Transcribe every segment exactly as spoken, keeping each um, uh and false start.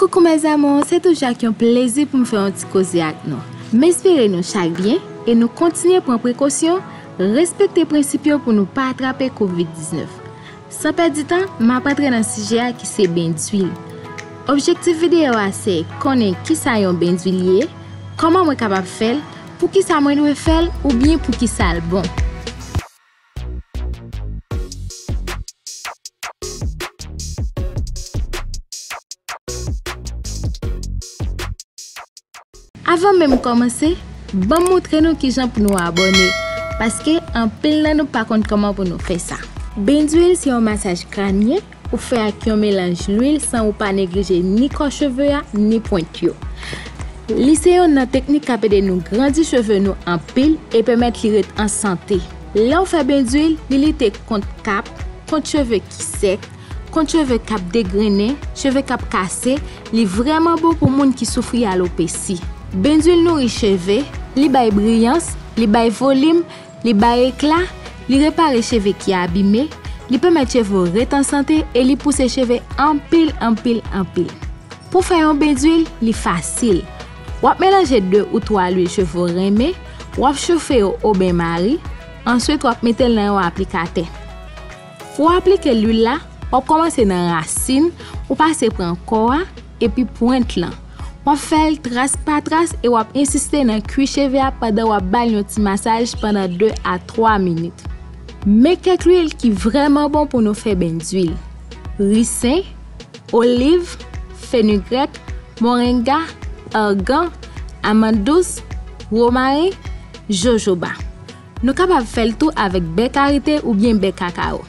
Koukou mes amours, se toujou ak yon plezi pou m fè yon ti koze ak nou. M espere nou chak byen e nou kontinye pran prekosyon, respekte prensip yo pou nou pa atrape kovid diznèf. San pèdi tan, m ap antre nan sijè a ki se bendwil. Objektif videyo a se konnen kisa yon bendwil ye, kòman mwen kapab fè l, poukisa mwen dwe fè l oubyen poukisa l bon. Avan menm kòmanse, ban m montre nou kijan pou nou abòne, paske anpil nan nou pa konn kòman pou nou fè sa. Bendwil se yon masaj kranyen ou fè ak yon melanj lwil san ou pa neglije ni kò cheve a, ni pwent yo. Li se yonn nan teknik k ap ede nou grandi cheve nou anpil e pèmèt li ret an sante. Lè w fè bendwil, li lite kont kap, kont cheve ki sèk, kont cheve k ap degrennen, cheve k ap kase, li vrèman bon pou moun ki soufri alopesi. Bendwil nouri cheve, li bay briyans, li bay volim, li bay ekla, li repare cheve ki abime, li pèmèt cheve w ret an sante e li pouse cheve anpil, anpil, anpil. Pou fè yon bendwil, li fasil. W ap melanje de ou twa lwil cheve w renmen, w ap chofe yo o ben mari, answit w ap mete l nan yon aplikatè. Pou w aplike lwil la, w ap kòmanse nan rasin, ou pase pran kò a, epi pwent lan. W ap fè l tras pa tras e w ap ensiste nan kwi cheve a pandan w ap ba l yon ti masaj pandan de a twa minit. Men kèk lwil ki vrèman bon pou nou fè bendwil. Risen, oliv, fenigrèk, moringa, argan, amann dous, womaren, jojoba. Nou kapab fè l tou avèk bè karite oubyen bè kakawo.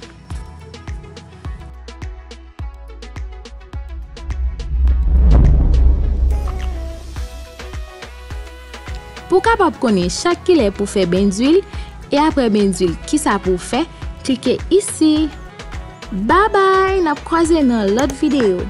Pou w kapab konnen chak kilè pou fè bendwil, e apre bendwil kisa pou w fè, klike isi. Babay, n ap kwaze nan lòt videyo.